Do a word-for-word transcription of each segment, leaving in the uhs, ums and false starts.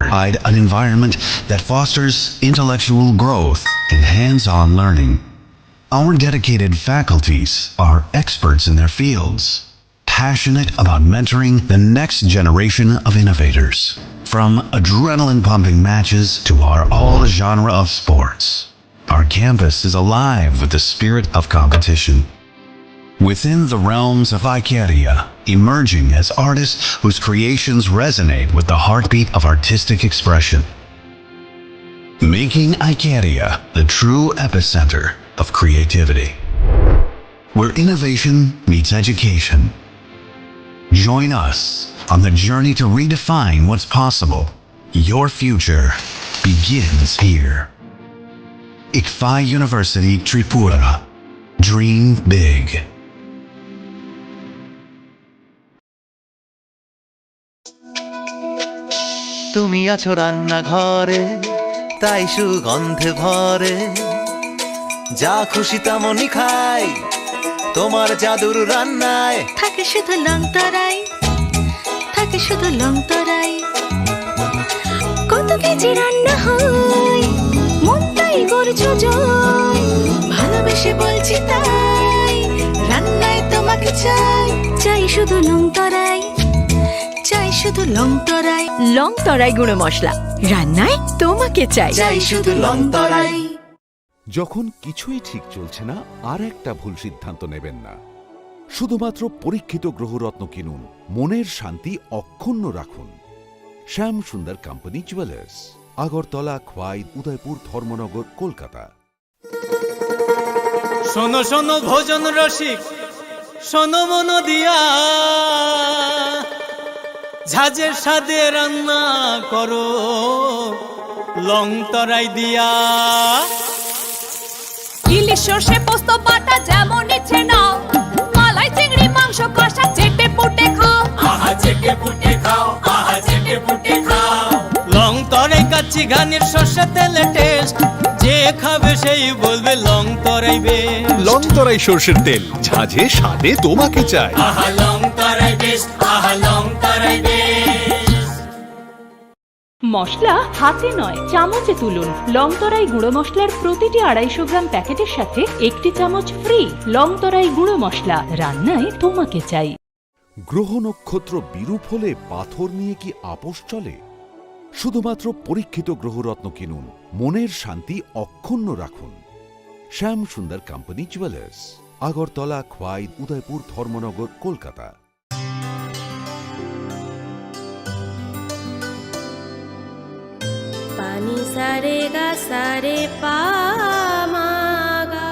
provide an environment that fosters intellectual growth and hands-on learning. Our dedicated faculties are experts in their fields, passionate about mentoring the next generation of innovators. From adrenaline-pumping matches to our all-genre of sports, our campus is alive with the spirit of competition. Within the realms of Icaria, emerging as artists whose creations resonate with the heartbeat of artistic expression. Making Icaria the true epicenter of creativity, where innovation meets education. Join us on the journey to redefine what's possible. Your future begins here. Ikfa University Tripura. Dream big. তুমি আছো রান্নাঘরে, তাই সুগন্ধে ভরে। যা খুশি তেমনই খাই, তোমার জাদুর রান্নায়। থাকে শুধু লং তরাই, থাকে শুধু লং তরাই। কত কেজি রান্না হয়, মনটাই করছো জয়। ভালোবেসে বলছি তাই, রান্নায় তোমাকে চাই। চাই শুধু লং তরাই, চাই শুধু লং তরাই। লং তরাই গুঁড়ো মশলা, রান্নায় তোমাকে চাই। চাই শুধু লং তরাই। যখন কিছুই ঠিক চলছে না, আর একটা ভুল সিদ্ধান্ত নেবেন না। শুধুমাত্র পরীক্ষিত গ্রহরত্ন কিনুন, মনের শান্তি অক্ষুণ্ণ রাখুন। শ্যাম সুন্দর কোম্পানি জুয়েলার্স, আগরতলা, খোয়াই, উদয়পুর, ধর্মনগর, কলকাতা। শোনো শোনো ভোজন রসিক, শোনো মন দিয়া, ঝাঁঝের স্বাদে রান্না করো লং তরাই দিয়া। ইলিশ সর্ষে পোস্ত বাটা যেমন ইচ্ছে নাও, মালাই চিংড়ি মাংস কষা চেটে পুটে খাও। আহা চেটে পুটে খাও, আহা চেটে পুটে খাও। লং তরাই কাচ্চি ঘানির সর্ষে তেলে টেস্ট, যে খাবে সেই বলবে লং তরাই বেস্ট। লং তরাই সর্ষের তেল, ঝাঁঝে স্বাদে তোমাকে চাই। আহা লং তরাই বেস্ট, আহা লং তরাই বেস্ট। মশলা হাতে নয়, চামচে তুলুন। লং তরাই গুঁড়ো মশলার প্রতিটি আড়াইশো গ্রাম প্যাকেটের সাথে একটি চামচ ফ্রি। লং তরাই গুঁড়ো মশলা, রান্নায় তোমাকে চাই। গ্রহ নক্ষত্র বিরূপ হলে পাথর নিয়ে কি আপোষ চলে? শুধুমাত্র পরীক্ষিত গ্রহরত্ন কিনুন, মনের শান্তি অক্ষুণ্ণ রাখুন। Shyam Sundar company jewellers, Agartala, Khowai, Udaipur, Dharmanagar, Kolkata. Pani sare ga sare pa ma ga.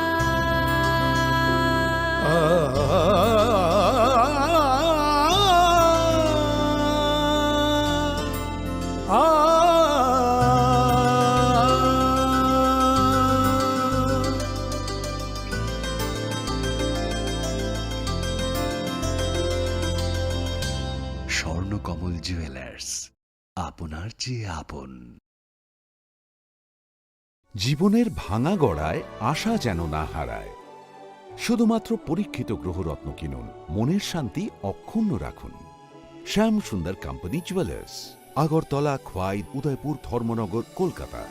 Swarnakamal jewellers, আপনার চেয়ে আপন। জীবনের ভাঙা গড়ায় আশা যেন না হারায়। শুধুমাত্র পরীক্ষিত গ্রহরত্ন কিনুন, মনের শান্তি অক্ষুণ্ণ রাখুন। শ্যাম সুন্দর কোম্পানি জুয়েলার্স, আগরতলা, খোয়াই, উদয়পুর, ধর্মনগর, কলকাতা।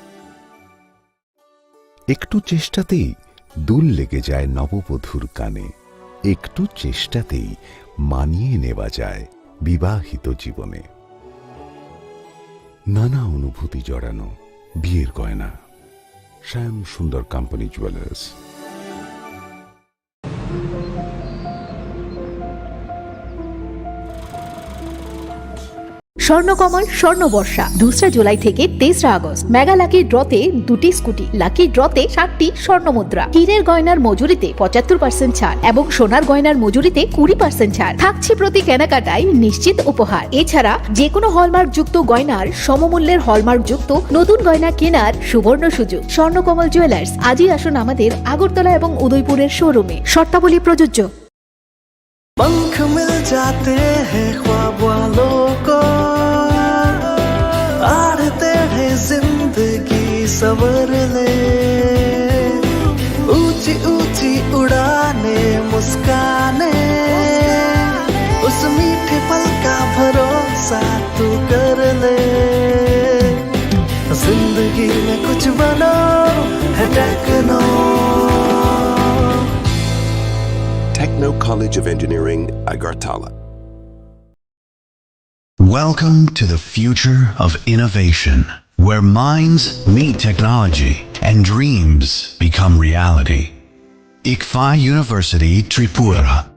একটু চেষ্টাতেই দুল লেগে যায় নববধূর কানে, একটু চেষ্টাতেই মানিয়ে নেওয়া যায় বিবাহিত জীবনে। নানা অনুভূতি জড়ানো বিয়ের গয়না। শ্যাম সুন্দর কোম্পানি জুয়েলার্স। স্বর্ণকমল স্বর্ণবর্ষা, দোসরা জুলাই থেকে তেসরা আগস্ট। মেগা লাকি ড্রতে দুটি স্কুটি, লাকি ড্রতে সাতটি স্বর্ণ মুদ্রা, হীরের গয়নার মজুরিতে পঁচাত্তর পার্সেন্ট ছাড় এবং সোনার গয়নার মজুরিতে কুড়ি পার্সেন্ট ছাড়। থাকছে প্রতি কেনাকাটায় নিশ্চিত উপহার। এছাড়া যে কোনো হলমার্ক যুক্ত গয়নার সমমূল্যের হলমার্ক যুক্ত নতুন গয়না কেনার সুবর্ণ সুযোগ। স্বর্ণকমল জুয়েলার্স, আজই আসুন আমাদের আগরতলা এবং উদয়পুরের শোরুমে। শর্তাবলী প্রযোজ্য। पंख मिल जाते हैं ख्वाब वालों को, आड़ टेढ़े जिंदगी संवर ले। ऊंची ऊंची उड़ाने, मुस्काने, उस मीठे पल का भरोसा तू कर ले। Techno. Techno College of Engineering, Agartala. Welcome to the future of innovation, where minds meet technology and dreams become reality. ICFAI University Tripura,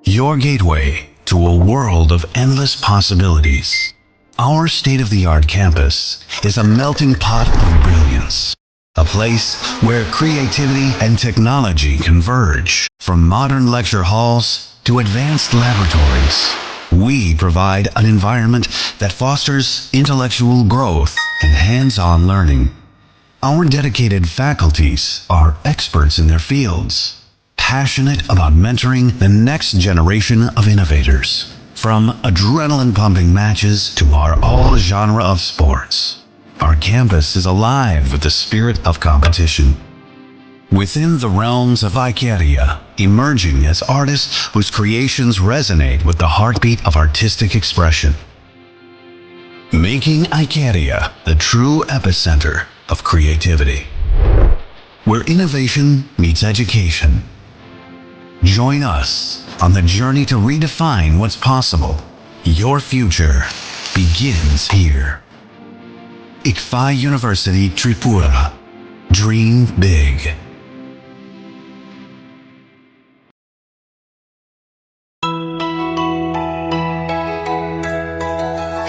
your gateway to a world of endless possibilities. Our state-of-the-art campus is a melting pot of brilliance, a place where creativity and technology converge. From modern lecture halls to advanced laboratories, we provide an environment that fosters intellectual growth and hands-on learning. Our dedicated faculties are experts in their fields, passionate about mentoring the next generation of innovators. From adrenaline-pumping matches to our all-genre of sports, our campus is alive with the spirit of competition. Within the realms of Icaria, emerging as artists whose creations resonate with the heartbeat of artistic expression. Making Icaria the true epicenter of creativity, where innovation meets education. Join us on the journey to redefine what's possible. Your future begins here. ICFAI University Tripura. Dream big.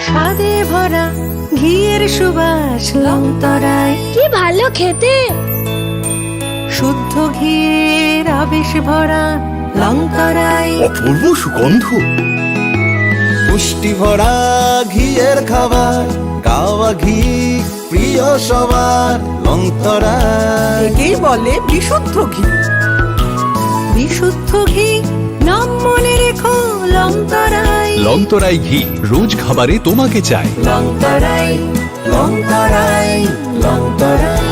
স্বাদে ভরা ঘিয়ের সুবাস লংতরাই। কি ভালো খেতে! শুদ্ধ ঘিয়ের আবেশ ভরা লংতরাই। অপূর্ব সুগন্ধ। পুষ্টি ভরা ঘিয়ের খাবার, কাওয়া ঘি প্রিয় সবার লংতরাই। একেই বলে বিশুদ্ধ ঘি। বিশুদ্ধ ঘি, নাম মনে রেখো লংতরাই। লংতরাই ঘি, রোজ খাবারে তোমাকে চাই। লংতরাই, লংতরাই, লংতরাই।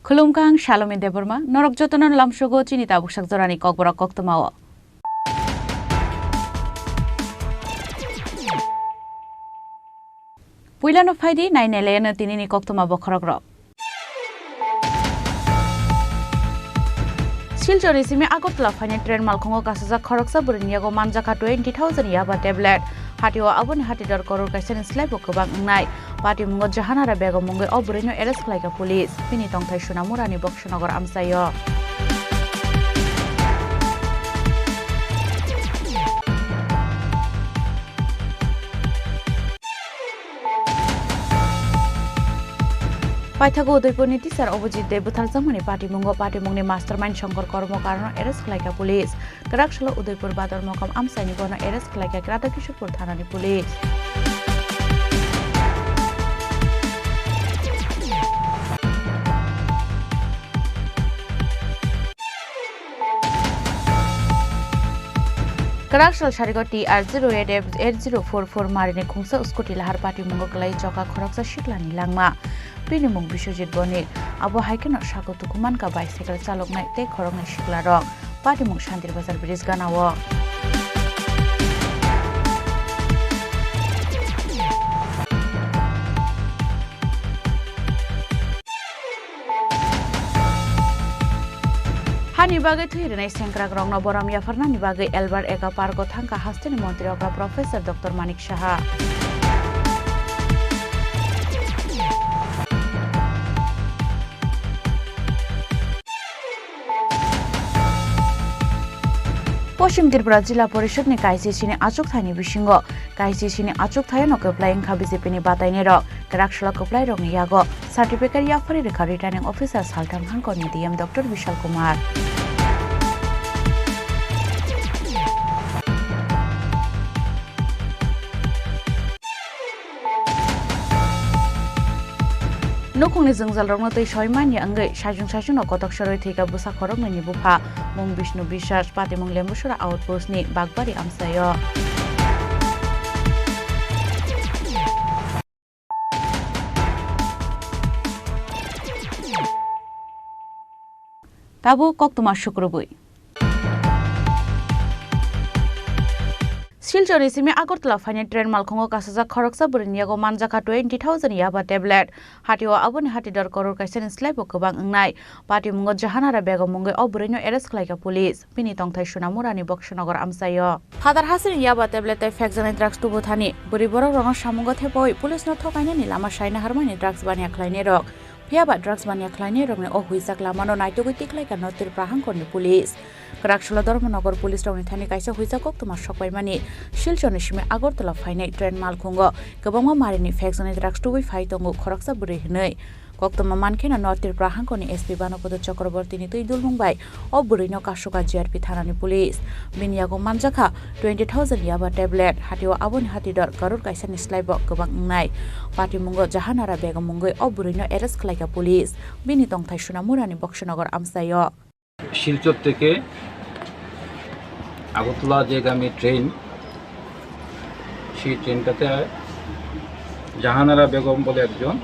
Khulumkha, ang Salome Debbarma, norok jotono lamsogo chini tabuksak jorani kokborok koktwmao. Puilano phaidi, nainailaino tinini koktwma bokhorokrok. Silchar ni simi Agartala phainai train malkhungo kasajak khoroksa bwrwini yago manjakha twenty thousand yaba tablet. Hatio aboni hatidor koror kaisani slaibo kwbang wngnai. Patimungo Jahanara Begum mungwi o bwrwino arrest khlaikha police. Bini tongthai Sonamurani Boksonogor amchaio. Paithago Udaipurni teacher Abhijit Deb butharjakmani patimungo patimungni mastermind Shankar Kormokarno arrest khlaikha police. Kwrak salo Udaipur Badar Mokam amchaini bono arrest khlaikha Radhakishorpur thanani police. Kwrak sal sarigo T R zero eight F eight zero four four marini khungsa scooty lahar patimungo kwlai choka khoroksa siklani langma. Bini mung Biswajit Bonik. Abo hai kheno sako tukumankha bicycle chaloknai tei khoroknai siklarok. Patimung Shantir Bazar bridge ganao. Hani bagwi thwi rwnai sengkrakrokno borom yapharnani bagwi Albert Eka Park-o thangkha hasteni montri okra Professor Doctor Manik Saha. Poschim Tripura Jila Porishod ni K C C ni achukthai ni bisingo, K C C ni achukthai no kwplai wngkha B J P ni batainai rok, kwrak salo kwplai rok ni yago certificate yaphari rwkha Returning Officer Salthang Hangkor ni D M Doctor Bishal Kumar. Nukhungni jwngjalrokno twi soi manya wngwi saichung saichungno kotok sorwi thwikha bwsa khoroknwini bupha, mung Bishnu Biswas, patimung Lembusora outpost ni Bakbari amchaio. Tabuk koktwma sukrubwi. Silchar ni simi Agartala phainai train malkhungo kasajak khoroksa bwrwini yago manjakha twenty thousand yaba tablet. Hatio aboni hatidor koror kaisani slaibo kwbang wngnai. Patimungo Jahanara Begum mungwi o bwrwino arrest khlaikha police. Bini tongthai Sonamurani Boksonogor amchaio. Phatar hasini yaba tablet tei phekjaknai drugs tubu thani. Bwrwi borokrokno samungo thepaui police no thokainani lama saina harmani drugs baniya khlainairok. Phiyaba drugs baniya khlainairokni o huijak lamano naitugwi tikhlaikha North Tripura hangkorni police. Kwraksalo Dharmanagar police rokni thani kaisa huijak koktwma sokpaimani Silchar ni simi Agartala phainai train malkhungo kwbangma marini phekjaknai drugs tubui phai tongo khoroksa bwrwi hwnwi. Koktwma mankheno North Tripura hangkorni S P Banopodo Chakraborty ni twi dulmung bai o bwrwino kasuka G R P thanani police. Bini yago manjakha twenty thousand yaba tablet, hatio aboni hatidor koror kaisani slaibo kwbang wngnai. Patimungo Jahanara Begum mungwi o bwrwino arrest khlaikha police. Bini tongthai Sonamurani Boksonogor amchaio. Silchar থেকে আগরতলা যেগামী ট্রেন, সেই ট্রেনটাতে জাহানারা বেগম বলে একজন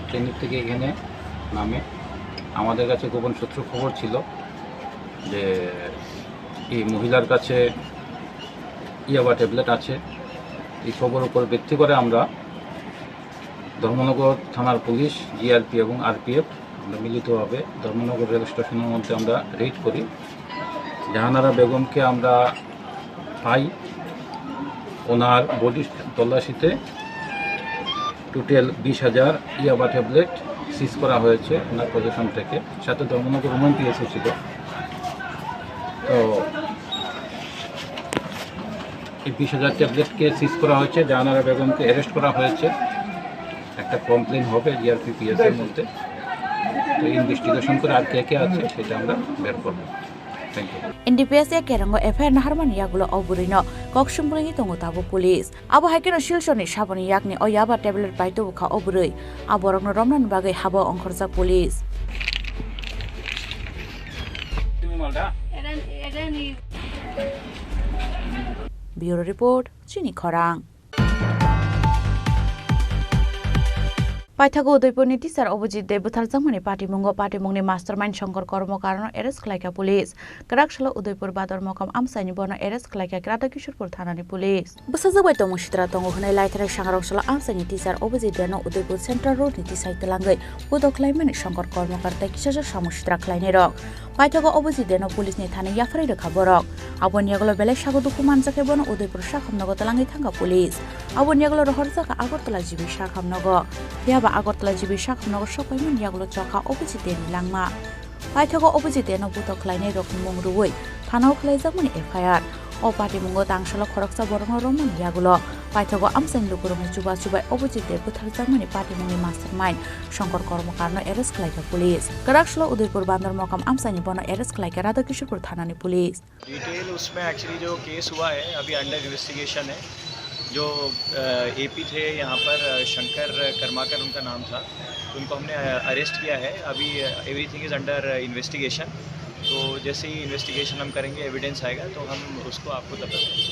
ট্রেনের থেকে এখানে নামে। আমাদের কাছে গোপন সূত্র খবর ছিল যে এই মহিলার কাছে ইয়াবা ট্যাবলেট আছে। এই খবর উপর ভিত্তি করে আমরা ধর্মনগর থানার পুলিশ, জিআরপি এবং আরপিএফ আমরা মিলিতভাবে ধর্মনগর রেল স্টেশনের মধ্যে আমরা রেড করি। জাহানারা বেগমকে আমরা পাই, ওনার বডি তল্লাশিতে টোটাল বিশ হাজার ইয়াবা ট্যাবলেট সিজ করা হয়েছে ওনার পজিশন থেকে, সাথে ধর্মনগর উমেন পিএসও ছিল। তো এই বিশ হাজার ট্যাবলেটকে সিজ করা হয়েছে, জাহানারা বেগমকে অ্যারেস্ট করা হয়েছে। একটা কমপ্লেন হবে জিআরপি পিএস এর মধ্যে, তো ইনভেস্টিগেশন করে আর কে কে আছে সেটা আমরা বের করবো। Thank you. N D P S A kerango F I R naharmani yagulo o bwrwino kok sumbrwngwi tongo tabuk police. Abo hai kheno Silchar ni saboni yakni o yaba tablet bai tubu kha o bwrwi. A borokno romnani bagwi habo ongkhorjak police. Bureau Report, Chini Khorang. Paithago Udaipurni teacher Obojit Deb butharjakmani patimungo patimungni mastermind Shankar Kormokarno arrest khlaikha police. Kwraksalo Udaipur Bador Mokam amchaini bono arrest khlaikha Radhakishorpur thanani police. Bwsajwk bai tongmung sitra tongo hwnwi laithrai sangrongsalo amchaini teacher Obojit Debno Udaipur Central Road ni tisai twlangwi puto khlaimani Shankar Kormokar tei kisajwk samung sitra khlainairok. Paithago Obojit Debno police ni thani yapharwi rwkha borok. Aboni yagulo belai sago dukhu manjakhe bono Udaipur sakhamnogo twlangwi thangkha police. Aboni yagulo rohorjakha Agartala G B sakhamnogo. Phiyaba Agartala G B sakhamnogo sokpaimani yagulo chokha Obojit Debni langma. Paithago Obojit Debno puto khlainairokni mung rwui thanao khlaijakmani F I R. O patimungo tangsalo khoroksa borokno romnani yagulo paithago amchaini lukurokni chubachu bai Obojit Deb butharjakmani patimungni mastermind Shankar Kormokarno arrest khlaikha police. Kwraksalo Udaipur Bandar Mokam amchaini bono arrest khlaikha Radhakishorpur thanani police. Detail उसमें एक्चुअली जो केस हुआ है, अभी under investigation है। जो, अ, एपी थे यहाँ पर, अ, शंकर कर्माकर उनका नाम था, उनको हमने, अ, अरेस्ट किया है। अभी, अ, एवरीथिंग इज अंडर इन्वेस्टिगेशन। तो जैसे ही इन्वेस्टिगेशन हम करेंगे, एविडेंस आएगा, तो हम उसको आपको तब बताएंगे।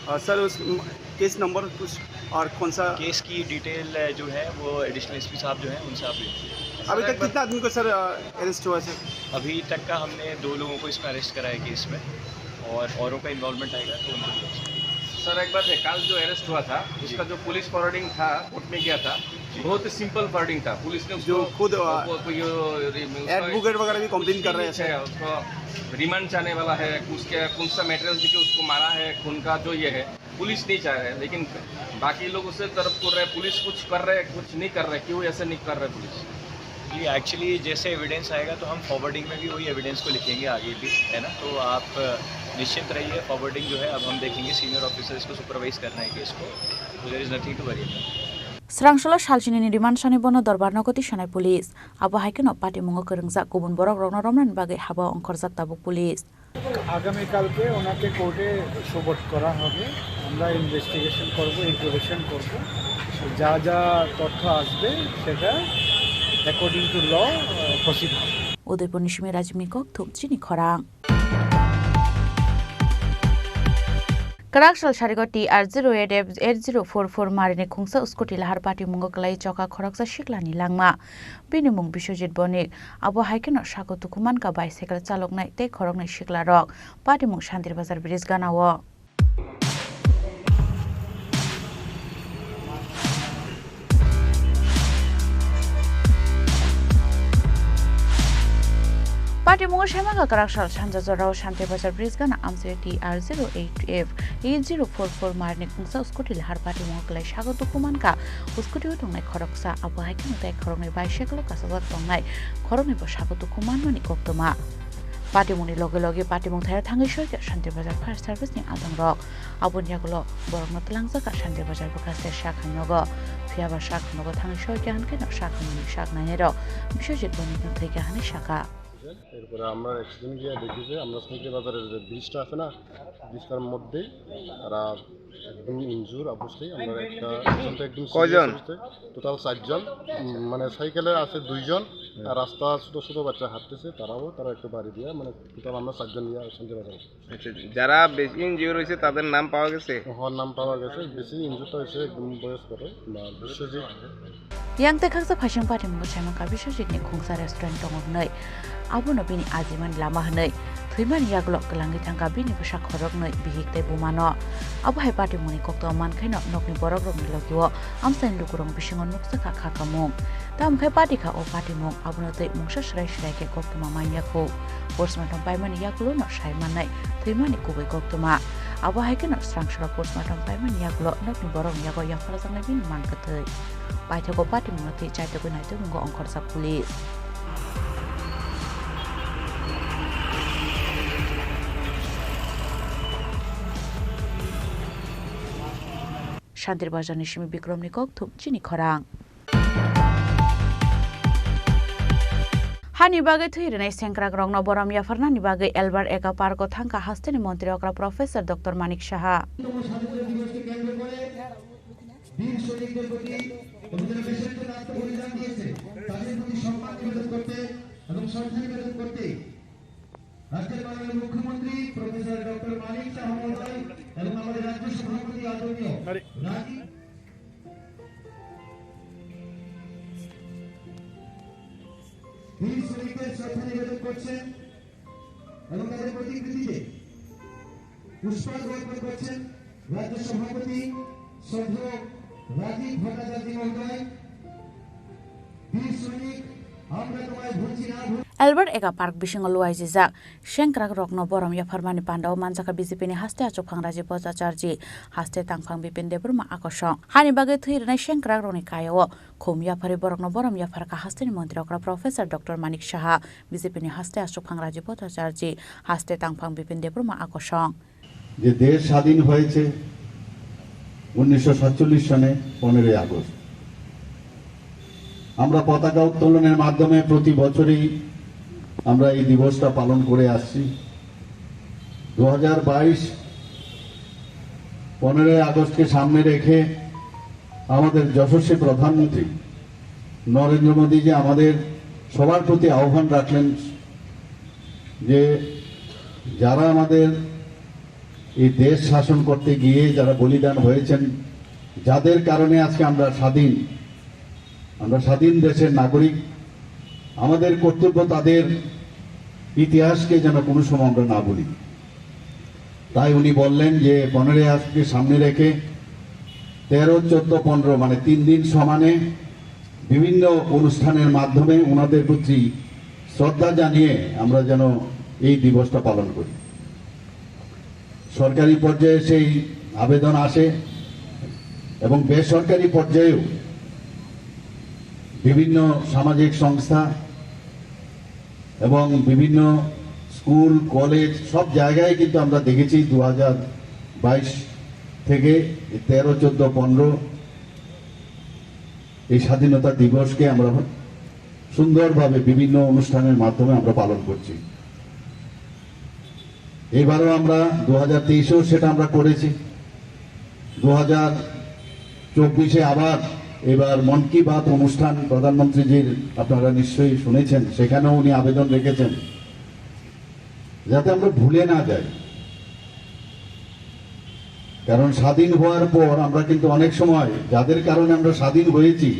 अ, सर, उस, म, केस नंबर कुछ और कौन सा? केस की डिटेल, अ, जो है, वो एडिशनल एसपी साहब जो हैं, उनसे आप ले लीजिए। अभी तक कितना आदमी को, सर, अ, अरेस्ट हुआ है, सर? अभी तक का हमने दो लोगों को इसमें अरेस्ट करा है केस में, और औरों का इन्वॉल्वमेंट आएगा तो उनको भी अरेस्ट करेंगे। सर, एक बात है, कल जो अरेस्ट हुआ था, जी। उसका जो पुलिस फॉरवर्डिंग था, कोर्ट में गया था, जी। बहुत ही सिंपल फॉरवर्डिंग था। पुलिस ने उसको, जो खुद, अ, वो, वो, ये, ये, उसका एडवोकेट वगैरह भी कंप्लेन कर रहे हैं, कुछ नहीं सर। है, उसको रिमांड चाहने वाला है, उसके कौन सा मटेरियल देके उसको मारा है, खून का जो ये है, पुलिस नहीं चाह रहे, लेकिन बाकी लोग उसे तरफ कर रहे, पुलिस कुछ कर रहे, कुछ नहीं कर रहे, क्यों ऐसे नहीं कर रहे पुलिस? जी, एक्चुअली जैसे एविडेंस आएगा तो हम फॉरवर्डिंग में भी वही एविडेंस को लिखेंगे आगे भी, है ना? तो आप, अ, निश्चिंत रहिए, फॉरवर्डिंग जो है अब हम देखेंगे, सीनियर ऑफिसर्स को सुपरवाइज करना है केस को, तो there is nothing to worry about. Srangsola salchini ni demand sani bono dorbar nogo tisanai police. Abo hai kheno patimungo kwrwngjak kubun borok rokno romnani bagwi haba ongkhorjak tabuk police. আগামীকালকে ওনাকে কোর্টে সোপোর্ট করা হবে। আমরা ইনভেস্টিগেশন করব, ইন্টারোগেশন করব। যা যা তথ্য আসবে সেটা অ্যাকর্ডিং টু ল প্রসিড হবে। Udaipur ni simi Rajibni kok thum chini khorang. Kwrak sal sarigo T R zero eight F eight zero four four marini khungsa scooty lahar patimungo kwlai choka khoroksa siklani langma. Bini mung Biswajit Bonik. Abo hai kheno sako tukumankha bicycle chaloknai tei khoroknwi siklarok. Patimung Shantir Bazar bridge ganao. Patimungo saimankha kwrak sal sanja jorao Shantir Bazar bridge gana amchai T R zero eight F eight zero four four marini khungsa scooty lahar patimungo kwlai sako tukumankha. Scooty o tongnai khoroksa, abo hai kheno tei khoroknwi bicycle o kasajak tongnai khoroknwi bo sako tukumanmani koktwma. Patimungni loge loge patimung thaio thangwi soikha Shantir Bazar fire service ni ajangrok. Aboni yagulo borokno twlangjak kha Shantir Bazar bwkhaste sakha nogo. Phiya ba sakha nogo thangwi soikha hwnkhe no sakha mani sak nainai rok Biswajit Bonik no thwikha hwnwi sakha. এরপরে আমরা অ্যাক্সিডেন্ট গিয়ে দেখি যে আমরা সাইকেল বাজারের যে ব্রিজটা আছে না, ব্রিজটার মধ্যেই তারা একদম ইনজুর, অবশ্যই। আমরা একটা, একজন তো একদম সিরিয়াস কয়জন? অবস্থায়, টোটাল চারজন। উম, মানে সাইকেলে আছে দুইজন, আর রাস্তা ছোট ছোট বাচ্চা হাঁটতেছে, তারাও, তারা একটু বাড়ি দিয়ে, মানে টোটাল আমরা চারজন নিয়ে শান্তি বাজারে। আচ্ছা, যারা বেশি ইনজিওর হয়েছে তাদের নাম পাওয়া গেছে? হ্যাঁ, নাম পাওয়া গেছে। বেশি ইনজুরটা হয়েছে একদম বয়স্করা, বা Biswajit. Yang tei khaksa phaising patimungo saimankha Biswajit ni khungsa restaurant tongo hwnwi. Abono bini ajimani lama hwnwi. Thwimani yagulo kwlangwi thangkha bini bwsa khoroknwi bihik tei bumano. Abo hai patimungni koktwma mankhaino nokni borokrokni logio amchaini lukurokni bisingo nukjakha khakamung. Tamokhe patikha o patimung, abono tei mungsa swrai swrai khe koktwma manya kho. Postmortem paimani yagulono sai mannai thwimani kubui koktwma. Abo hai kheno swrang swrang postmortem paimani yagulo nokni borokni yago yapharjaknai bini mang kwthwi. Paithago patimungno twi chaitugwi naitugmung ongkhorjak police. Shantir Bazar ni simi Bikrom ni kok thum chini khorang. Hani bagwi thwi rwnai sengkrak rokno borom yapharnani bagwi Albert Eka Park o thangkha hasteni montri okra Professor Doctor Manik Saha. স্বাধীনতা দিবসকে কেন্দ্র করে বীর শহীদদের প্রতি এবং যারা দেশের জন্য আত্মবলিদান দিয়েছে, তাদের প্রতি সম্মান নিবেদন করতে এবং শ্রদ্ধা নিবেদন করতে রাজ্যের মাননীয় মুখ্যমন্ত্রী প্রফেসর ডক্টর মানিক সাহা মহোদয় এবং আমাদের রাজ্য সভাপতি আদরণীয় রাজীব বীর শহীদদের শ্রদ্ধা নিবেদন করছেন এবং তাদের প্রতিকৃতিতে পুষ্পার্ঘ অর্পণ করছেন রাজ্য সভাপতি শ্রদ্ধেয় রাজীব ভট্টাচার্য মহোদয়। বীর সৈনিক, আমরা তোমায় ভুলছি না, ভুল- Albert Eka Park bisingo luaijijak sengkrak rokno borom yapharmani pandao manjakha B J P ni haste achukphang Rajiv Bhattacharjee, haste tangphang Bipin Debbarma akosong. Hani bagwi thwi rwnai sengkrak rokni kayao khum yapharwi borokno borom yapharkha hasteni montri okra Professor Doctor Manik Saha, B J P ni haste achukphang Rajiv Bhattacharjee, haste tangphang Bipin Debbarma akosong. যে দেশ স্বাধীন হয়েছে উনিশশো সাতচল্লিশ সনে পনেরোই আগস্ট। আমরা পতাকা উত্তোলনের মাধ্যমে প্রতি বছরই আমরা এই দিবসটা পালন করে আসছি। দু হাজার বাইশ পনেরোই আগস্টকে সামনে রেখে আমাদের যশস্বী প্রধানমন্ত্রী নরেন্দ্র মোদীজি আমাদের সবার প্রতি আহ্বান রাখলেন যে যারা আমাদের এই দেশ শাসন করতে গিয়ে যারা বলিদান হয়েছেন, যাদের কারণে আজকে আমরা স্বাধীন, আমরা স্বাধীন দেশের নাগরিক, আমাদের কর্তব্য তাদের ইতিহাসকে যেন কোনো সময় আমরা না ভুলি। তাই উনি বললেন যে পনেরোই আগস্টকে সামনে রেখে তেরো, চোদ্দ, পনেরো মানে তিন দিন সমানে বিভিন্ন অনুষ্ঠানের মাধ্যমে ওনাদের প্রতি শ্রদ্ধা জানিয়ে আমরা যেন এই দিবসটা পালন করি। সরকারি পর্যায়ে সেই আবেদন আসে এবং বেসরকারি পর্যায়েও বিভিন্ন সামাজিক সংস্থা এবং বিভিন্ন স্কুল, কলেজ, সব জায়গায় কিন্তু আমরা দেখেছি দু হাজার বাইশ থেকে এই তেরো, চোদ্দ, পনেরো এই স্বাধীনতা দিবসকে আমরা সুন্দরভাবে বিভিন্ন অনুষ্ঠানের মাধ্যমে আমরা পালন করছি। এবারও আমরা দু হাজার তেইশেও সেটা আমরা করেছি। দু হাজার চব্বিশে আবার এবার মন কি বাত অনুষ্ঠান প্রধানমন্ত্রীজির আপনারা নিশ্চয়ই শুনেছেন, সেখানেও উনি আবেদন রেখেছেন যাতে আমরা ভুলে না যাই। কারণ স্বাধীন হওয়ার পর আমরা কিন্তু অনেক সময় যাদের কারণে আমরা স্বাধীন হয়েছি,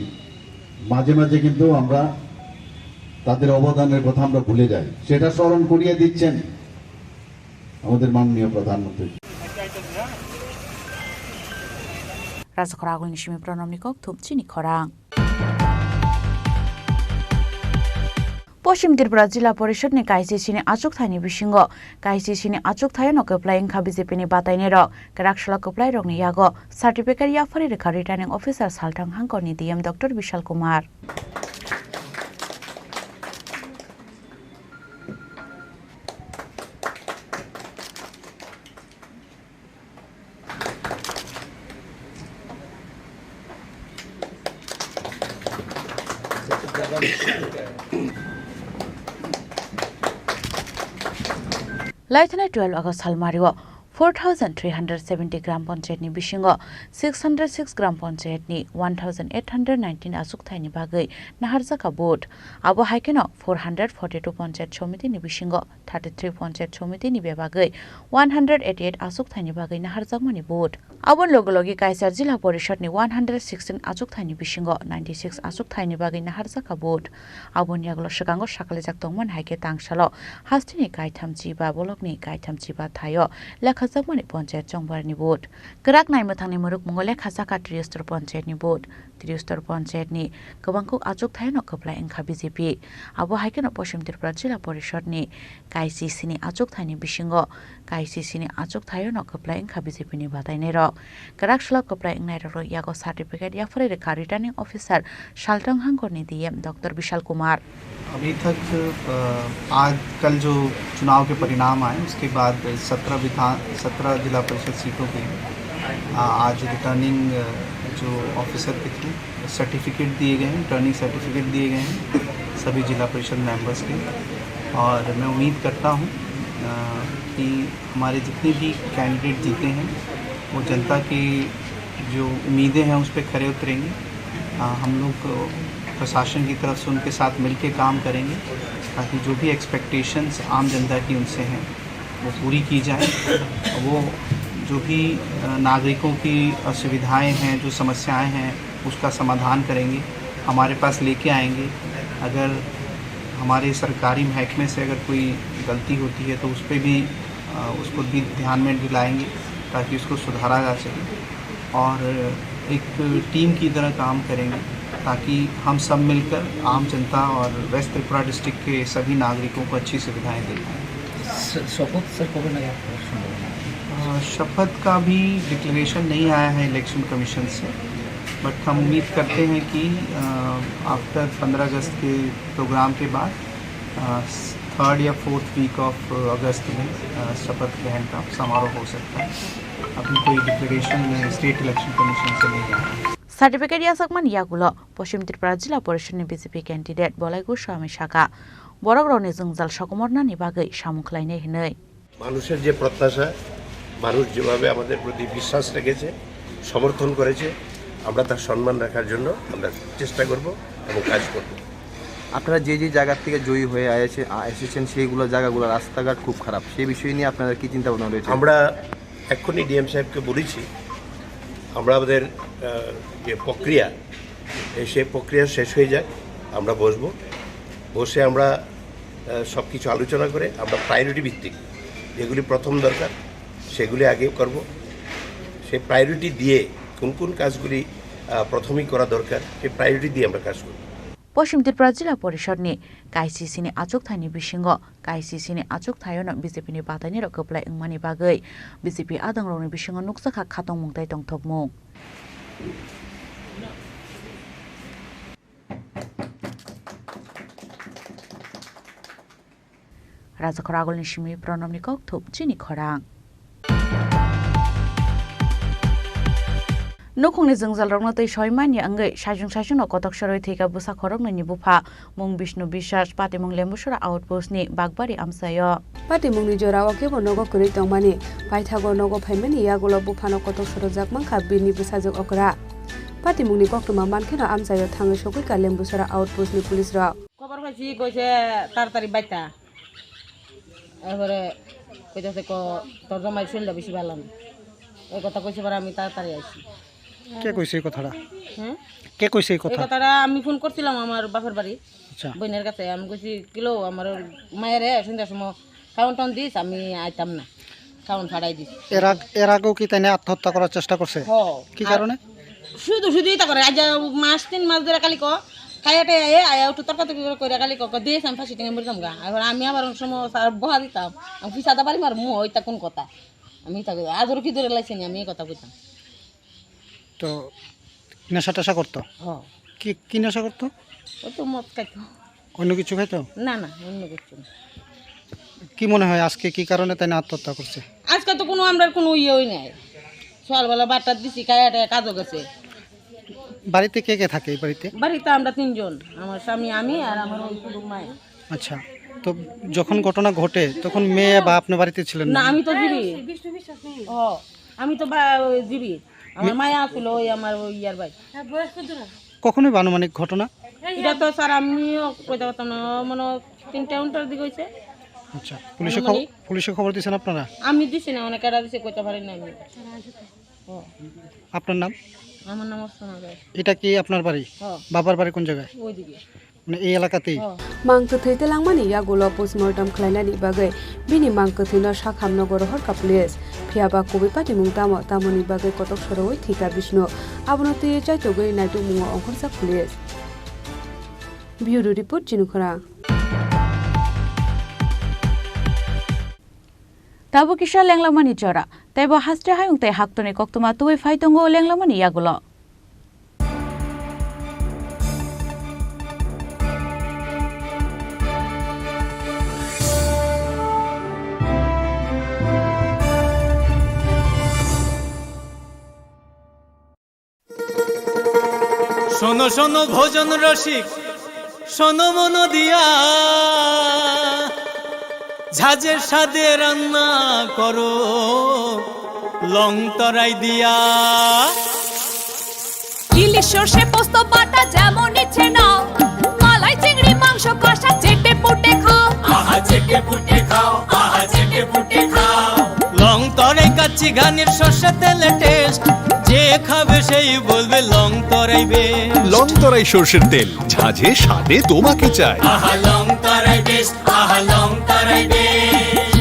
মাঝে মাঝে কিন্তু আমরা তাদের অবদানের কথা আমরা ভুলে যাই। সেটা স্মরণ করিয়ে দিচ্ছেন আমাদের মাননীয় প্রধানমন্ত্রী। Rajakhor agulni simi Pranamni kok thum chini khorang. Poschim Tripura Jila Porishad ni K I C C ni achukthai ni bisingo K I C C ni achukthai no kwplai wngkha B J P ni batainai rok, kwrak salo kwplai rok ni yago certificate yaphari rwkha Returning Officer Salthang Hangkor ni D M Doctor Bishal Kumar. Laithanai twelve August salmario four thousand three hundred seventy gram panchayat ni bisingo six hundred six gram panchayat ni one thousand eight hundred nineteen achukthai ni bagwi naharjaka vote. Abo hai kheno four hundred forty two panchayat somiti ni bisingo thirty three panchayat somiti ni bebagwi one hundred eighty eight achukthai ni bagwi naharjakmani vote. Aboni logi logi Kaisar Jila Porishad ni one hundred sixteen achukthai ni bisingo ninety six achukthai ni bagwi naharjaka vote. Aboni yagulo swkango sakhalijak tongmani hai khe tangsalo hasteni kaitham chiba bolokni kaitham chiba thaio lekhajakmani panchayat chongbarni vote. Kwrak naimwthangni mwrwkmungo lekhajakha Triyostor panchayatni vote. Triyostor panchayatni kwbangkuk achukthaino kwplai wngkha B J P. Abo hai kheno Poschim Tripura Jila Porishadni K I C C ni achukthaini bisingo K I C C ni achukthaino kwplai wngkha B J P ni batainairok. Kwrak salo kwplai wngnairokno yago certificate yaphari rwkha Returning Officer Salthang Hangkorni D M Doctor Bishal Kumar. अभी तक, अ, आज, कल जो चुनाव के परिणाम आए, उसके बाद सत्रह विधान, सत्रह जिला परिषद सीटों के, अ, आज रिटर्निंग, अ, जो ऑफिसर के थ्रू सर्टिफिकेट दिए गए हैं, रिटर्निंग सर्टिफिकेट दिए गए हैं सभी जिला परिषद मेंबर्स के। और मैं उम्मीद करता हूँ, अ, कि हमारे जितने भी कैंडिडेट जीते हैं, वो जनता की जो उम्मीदें हैं, उस पे खरे उतरेंगे। अ, हम लोग, अ, प्रशासन की तरफ से उनके साथ मिलके काम करेंगे, ताकि जो भी एक्सपेक्टेशंस आम जनता की उनसे हैं, वो पूरी की जाए। वो जो भी, अ, नागरिकों की असुविधाएं हैं, जो समस्याएं हैं, उसका समाधान करेंगे, हमारे पास लेके आएंगे। अगर हमारे सरकारी महकमे से अगर कोई गलती होती है, तो उस पे भी, अ, उसको भी ध्यान में दिलाएंगे, ताकि उसको सुधारा जा सके। और एक टीम की तरह काम करेंगे, ताकि हम सब मिलकर आम जनता और वेस्ट त्रिपुरा डिस्ट्रिक्ट के सभी नागरिकों को अच्छी सुविधाएं दे पाएं। स-, शपथ सर कब लेंगे आपको संभावना है? अ, शपथ का अभी डिक्लेरेशन नहीं आया है इलेक्शन कमीशन से, बट हम उम्मीद करते हैं कि, अ, आफ्टर पन्द्रह अगस्त के प्रोग्राम के बाद, अ, थर्ड या फोर्थ वीक ऑफ अगस्त में, अ, शपथ ग्रहण का समारोह हो सकता है। अभी कोई डिक्लेरेशन स्टेट इलेक्शन कमीशन से नहीं आया है। Certificate yachakmani yagulo Poschim Tripura Jila Porishadni B J P candidate Bolai Goswami sakha, borokrokni jwngjal sokomornani bagwi samung khlainai hwnwi. মানুষের যে প্রত্যাশা, মানুষ যেভাবে আমাদের প্রতি বিশ্বাস রেখেছে, সমর্থন করেছে, আমরা তার সম্মান রাখার জন্য আমরা চেষ্টা করব এবং কাজ করব। আপনারা যে যে জায়গা থেকে জয়ী হয়ে এসে-, আ-, এসেছেন, সেইগুলো জায়গাগুলো রাস্তাঘাট খুব খারাপ, সেই বিষয় নিয়ে আপনাদের কি চিন্তা ভাবনা রয়েছে? আমরা এক্ষুনি ডিএম সাহেবকে বলেছি, আমরা আমাদের, আহ, যে প্রক্রিয়া, এই সেই প্রক্রিয়া শেষ হয়ে যাক, আমরা বসবো, বসে আমরা, আহ, সব কিছু আলোচনা করে আমরা প্রায়োরিটি ভিত্তিক যেগুলি প্রথম দরকার সেগুলি আগে করব। সেই প্রায়োরিটি দিয়ে কোন কোন কাজগুলি, আহ, প্রথমেই করা দরকার, সেই প্রায়োরিটি দিয়ে আমরা কাজ করব। Poschim Tripura Jila Porishadni K I C C ni achukthaini bisingo K I C C ni achukthaiono B J P ni batainairok kwplai wngmani bagwi B J P adongrokni bisingo nukjakha khatungmung tei tongthokmung. Rajakhor Agulni simi Pranamni kok thup chini khorang. Nukhungni jwngjalrokno twi soi manya wngwi saichung saichungno kotok sorwi thwikha bwsa khoroknwini bupha, mung Bishnu Biswas, patimung Lembusora outpost ni Bakbari amchaio. Patimungni jorao kebo nogo kwrwi tongmani, paithago nogo phaimani yagulo buphano kotok sorojak mankha bini bwsajwk okra. Patimungni koktwma mankheno amchaio thangwi sogwikha Lembusora outpost ni police rok. Khobor paisi koise taratari baita. Erpore koitase ko tor jomai sorilda besi bhalan. Ei kotha koise pore ami taratari aisi. কে কৈছে এই কথাটা? হুম? কে কৈছে এই এই কথা? কথাটা আমি ফোন করছিলাম আমার বাপের বাড়ি, আচ্ছা। বোনের কাছে। আমি কইছি, "কিলো আমার মায়েরে সন্ধ্যার সময় খাওয়ান টাউন দিস, আমি আইতাম না, খাওয়ান ফাড়াই দিস।" এর আগ-, এর আগেও কি তাই না আত্মহত্যা করার চেষ্টা করছে? হ। কি আর কারণে? শুধু শুধু এটা করে, আজ মাস তিন মাস ধরে খালি ক, খাইয়া টাইয়া এ আয়া উঠো তর্কাতর্কি করে কইরা খালি ক, ক, "দিস আমি ফাঁসি টেনে মরতাম গা।" এখন আমি আবার অনেক সময় স্যার বহা দিতাম, আমি কি সাদা বাড়ি মারমু, ওইটা কোন কথা? আমি এটা কই, আদর কি ধরে লাইছে নি, আমি এই কথা কইতাম। তো নেশা টেশা করতো? হ। কি, কি নেশা করতো? ওই তো মদ খাইতো। অন্য কিছু খাইতো? না, না, অন্য কিছু না। কি মনে হয় আজকে কি কারণে তাই না আত্মহত্যা করছে? আজকে তো কোনো, আমরার কোনো ইয়েই নাই। সকালবেলা বাটার দিছি, খাইয়া টাইয়া কাজও গেছে। বাড়িতে কে কে থাকে এই বাড়িতে? বাড়িতে আমরা তিনজন, আমার স্বামী, আমি আর আমার ওই পুরো মায়। আচ্ছা, তো যখন ঘটনা ঘটে তখন মেয়ে বা আপনি বাড়িতে ছিলেন না, না? আমি তো জীবিত। ও, আমি তো বা-, ওই জীবিত। আমার মে- মায়া আছিল, ওই আমার ওই ইয়ার ভাই। কখন হইব আনুমানিক ঘটনা? এটা তো স্যার আমিও কইতে পারতাম না, মানে তিনটা উনটার দিকে হইছে। আচ্ছা, পুলিশে খবর, আনুমানিক। পুলিশে খবর দিয়েছেন আপনারা? আমি দিছি না, অনেক এরা দিছে, কইতে পারি না আমি। ও। আপনার নাম? আমার নাম অর্চনা রায়। এটা কি আপনার বাড়ি? হ্যাঁ। বাবার বাড়ি কোন জায়গায়? ওইদিকে। মানে এই এলাকাতেই? হ্যাঁ। Mang kwthwi twlangmani yagulo postmortem khlainani bagwi bini mang kwthwino sakhamno gorohorkha police. Phiya ba kubui patimung tamo, tamoni bagwi kotok sorowi thwikha Bishnu. Abono twiwi chaitugwi naitukmungo ongkhorjak police. Bureau report, Chini Khorang. Tabuk kisa lenglamani jora, tei bo haste hayung tei haktorni koktwma tubui phai tongo lenglamani yagulo. শোনো শোনো ভোজন রসিক, শোনো মন দিয়া, ঝাঁঝের স্বাদে রান্না করো লং তরাই দিয়া। ইলিশ সর্ষে পোস্ত বাটা যেমন ইচ্ছে নাও, মালাই চিংড়ি মাংস কষা চেটে পুটে খাও। আহা চেটে পুটে খাও, আহা চেটে পুটে খাও। লং তরাই কাচ্চি ঘানির সর্ষে তেলে টেস্ট, যে খাবে সেই বলবে লং তরাই বেস্ট। লং তরাই সর্ষের তেল, ঝাঁঝে স্বাদে তোমাকে চাই। আহা লং তরাই বেস্ট, আহা লং তরাই বেস্ট।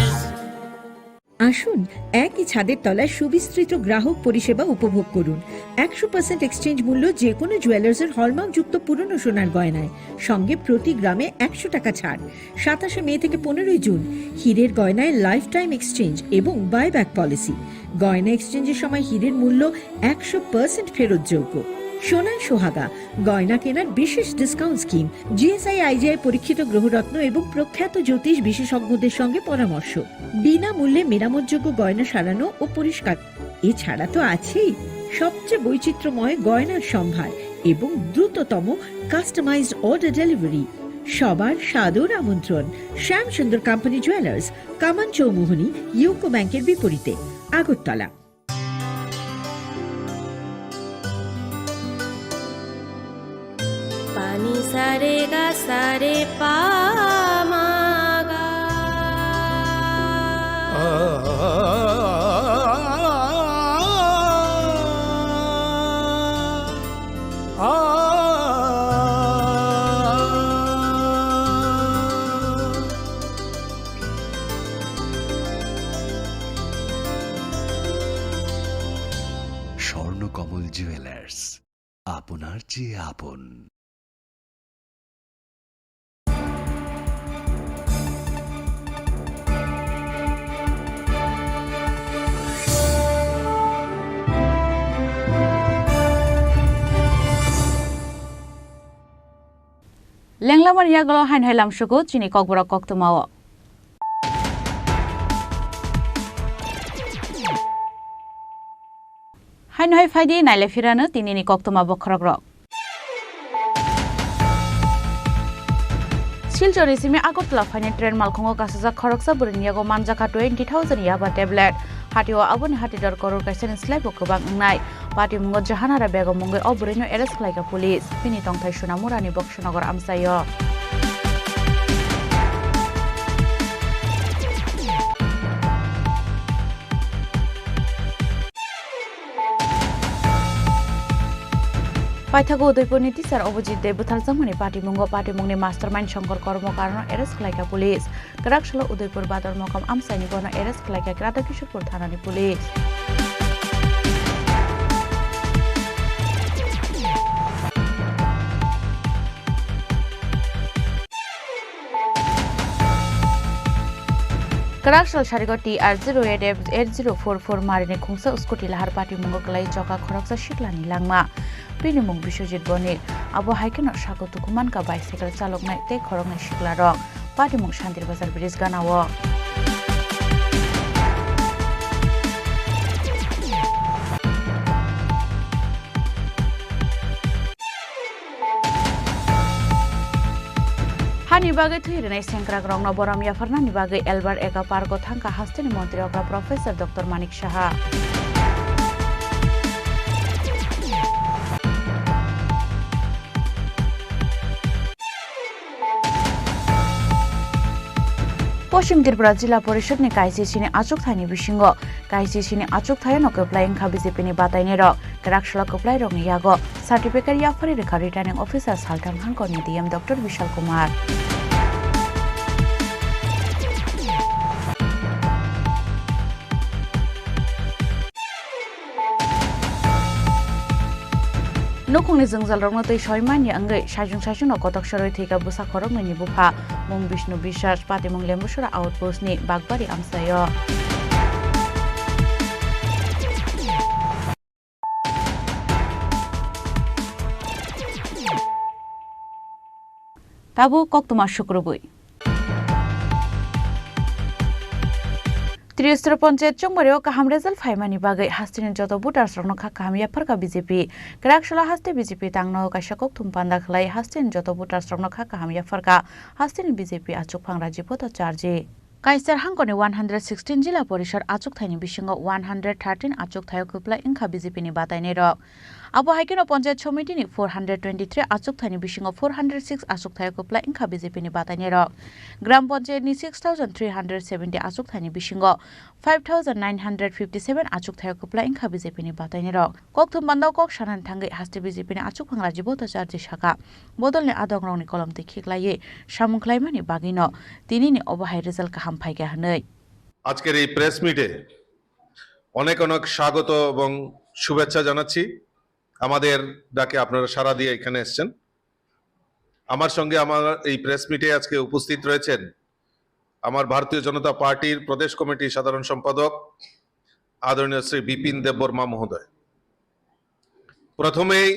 আসুন, একই ছাদের তলায় সুবিস্তৃত গ্রাহক পরিষেবা উপভোগ করুন। একশো পার্সেন্ট এক্সচেঞ্জ মূল্য যে কোনো জুয়েলার্সের হলমার্কযুক্ত পুরনো সোনার গয়নায়, সঙ্গে প্রতি গ্রামে একশো টাকা ছাড়। সাতাশে মে থেকে পনেরোই জুন, হীরের গয়নায় লাইফ টাইম এক্সচেঞ্জ এবং বাইব্যাক পলিসি। গয়না এক্সচেঞ্জের সময় হীরের মূল্য একশো পার্সেন্ট ফেরতযোগ্য। সোনায় সোহাগা, গয়না কেনার বিশেষ ডিসকাউন্ট স্কিম, জিএসআই আইজিআই পরীক্ষিত গ্রহরত্ন এবং প্রখ্যাত জ্যোতিষ বিশেষজ্ঞদের সঙ্গে পরামর্শ, বিনামূল্যে মেরামতযোগ্য গয়না সারানো ও পরিষ্কার। এছাড়া তো আছেই সবচেয়ে বৈচিত্র্যময় গয়নার সম্ভার এবং দ্রুততম কাস্টমাইজড অর্ডার ডেলিভারি। সবার সাদর আমন্ত্রণ শ্যামসুন্দর কোম্পানি জুয়েলার্স, কামান চৌমুহনী, ইউকো ব্যাংকের বিপরীতে, আগরতলা। পানি সারে গা সারে পা মা গা। স্বর্ণকমল জুয়েলার্স, আপনার চেয়ে আপন। Lenglamani yagulo hain hai lamsugo chini kokborok koktwmao. Haino hai phaidi naile phirano tinini koktwma bokhorokrok. Silchar ni simi Agartala phainai train malkhungo kasijak khoroksa bwrwini yago manjakha twenty thousand yaba tablet. Hatio aboni hatidor koror kaisani slaibo kwbang wngnai. Patimungo Jahanara Begum mungwi o bwrwino arrest khlaikha police. Bini tongthai Sonamurani Boksonogor amchaio. Paithago Udaipurni teacher Abhijit Deb butharjakmani patimungo patimungni mastermind Shankar Kormokarno arrest khlaikha police. Kwrak salo Udaipur Badar Mokam amchaini bono arrest khlaikha Radhakishorpur thanani police. Kwrak sal sarigo T R zero eight F eight zero four four marini khungsa scooty lahar patimungo kwlai choka khoroksa siklani langma. Bini mung Biswajit Bonik. Abo hai kheno sako tukumankha bicycle chaloknai tei khoroknai siklarok. Patimung Shantir Bazar bridge ganao. Hani bagwi thwi rwnai sengkrakrokno borom yapharnani bagwi Albert Eka Park-o thangkha hasteni montri okra Professor Doctor Manik Saha. Poschim Tripura Jila Porishod ni K C C ni achukthai ni bisingo K C C ni achukthai no kwplai wngkha B J P ni batainai rok, kwrak salo kwplai rok ni yago certificate yaphari rwkha Returning Officer Salthang Hangkor ni D M Doctor Bishal Kumar. Nukhungni jwngjalrokno twi soi manya wngwi saichung saichungno kotok sorwi thwikha bwsa khoroknwini bupha, mung Bishnu Biswas, patimung Lembusora outpost ni Bakbari amchaio. Tabuk koktwma sukrubwi. Triyostra Panchayat chongbario kaham result phaimani bagwi hasteni joto voters rokno kha kaham yapharkha B J P. Kwrak salo haste B J P tangno kaisa kokthum panda khlai hasteni joto voters rokno kha kaham yapharkha hasteni B J P achukphang Rajiv Bhattacharjee. Kaichar hangkoni one hundred sixteen Jila Porishad achukthaini bisingo one hundred thirteen achukthaio kwplai wngkha B J P ni batainairok. Abo hai kheno Panchayat Somitini four hundred twenty-three achukthaini bisingo four hundred six achukthaio kwplai wngkha B J P ni batainairok. Gram Panchayatni six thousand three hundred seventy achukthaini bisingo five thousand nine hundred fifty-seven achukthaio kwplai wngkha B J P ni batainairok. Kokthum bandao kok sanani thangwi haste B J P ni achukphang Rajiv Bhattacharjee saka, bodolni adongrokni kolom twi khiklaiwi samung khlaimani bagwino tinini obo hai result kaham phaikha hwnwi. আজকের এই প্রেস মিটে অনেক অনেক স্বাগত এবং শুভেচ্ছা জানাচ্ছি। আমাদের ডাকে আপনারা সাড়া দিয়ে এখানে এসেছেন। আমার সঙ্গে আমার এই প্রেস মিটে আজকে উপস্থিত রয়েছেন আমার ভারতীয় জনতা পার্টির প্রদেশ কমিটির সাধারণ সম্পাদক আদরণীয় শ্রী বিপিন দেববর্মা মহোদয়। প্রথমেই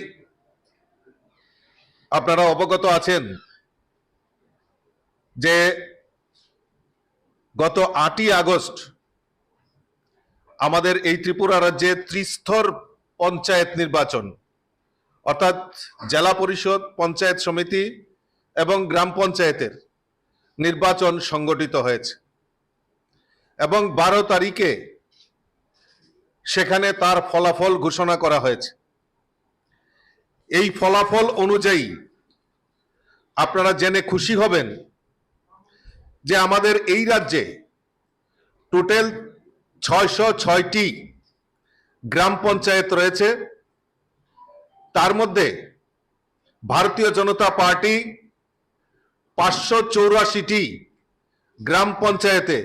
আপনারা অবগত আছেন যে গত আটই আগস্ট আমাদের এই ত্রিপুরা রাজ্যে ত্রিস্তর পঞ্চায়েত নির্বাচন, অর্থাৎ জেলা পরিষদ, পঞ্চায়েত সমিতি এবং গ্রাম পঞ্চায়েতের নির্বাচন সংগঠিত হয়েছে এবং বারো তারিখে সেখানে তার ফলাফল ঘোষণা করা হয়েছে। এই ফলাফল অনুযায়ী আপনারা জেনে খুশি হবেন যে আমাদের এই রাজ্যে টোটাল ছয়শো ছয়টি গ্রাম পঞ্চায়েত রয়েছে। তার মধ্যে ভারতীয় জনতা পার্টি পাঁচশো চৌরাশিটি গ্রাম পঞ্চায়েতে